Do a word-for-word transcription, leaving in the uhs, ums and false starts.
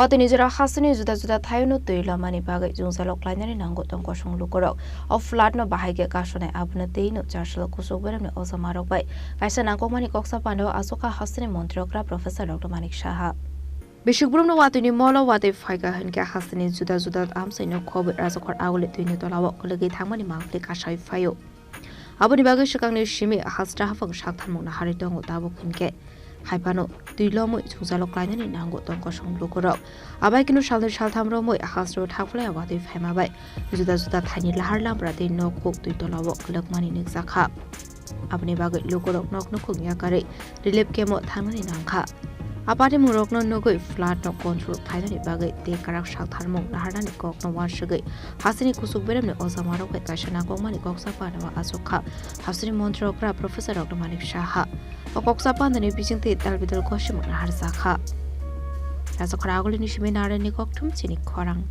Watwi ni jora hasteni juda juda thaio no twi lomani bagwi jwngjalo klainani nango tong kosong lukurok. O flood no bahai khe kasonai abono tei no charsalo kusuk beremni ojamarok bai kaisa nangkukmani koksa pandao achukha hasteni montri okra Professor Doctor Manik Saha. Bisik brumno watwi ni molo watwi phaikha hinkhe hasteni juda juda amchaino khobwi rajakhor aguli twi ni tolao kwlwgwi thangmani mangpili kasai phaio. Aboni bagwi swkangni simi hasta haphang saktharmung naharwi tongo tabuk hinkhe. Haiphano twi lomwi jwngjalo klainani nango tong kosong lukurok. Abai kino salnwi saltham romwi hasteo thakphlai watwi phaima bai juda juda thaini lahar lampra tei nok kuk twi tolao kwlwkmani nukjakha. Aboni bagwi lukurok nok nukhung yakarwi relief camp-o thangnani nangkha. Apatimungrokno nugwi flood-no control khlainani bagwi tei kwrak saktharmung naharnani kokno uansugwi hasteni kusuk beremni ojamarok bai kaisa nangkukmani koksa pandao achukha hasteni montri okra Professor Doctor Manik Saha. O koksa pandani bisingtwi dalbidal gosimung naharjakha. Rajakhor agulini simi narani kokthum chini khorang.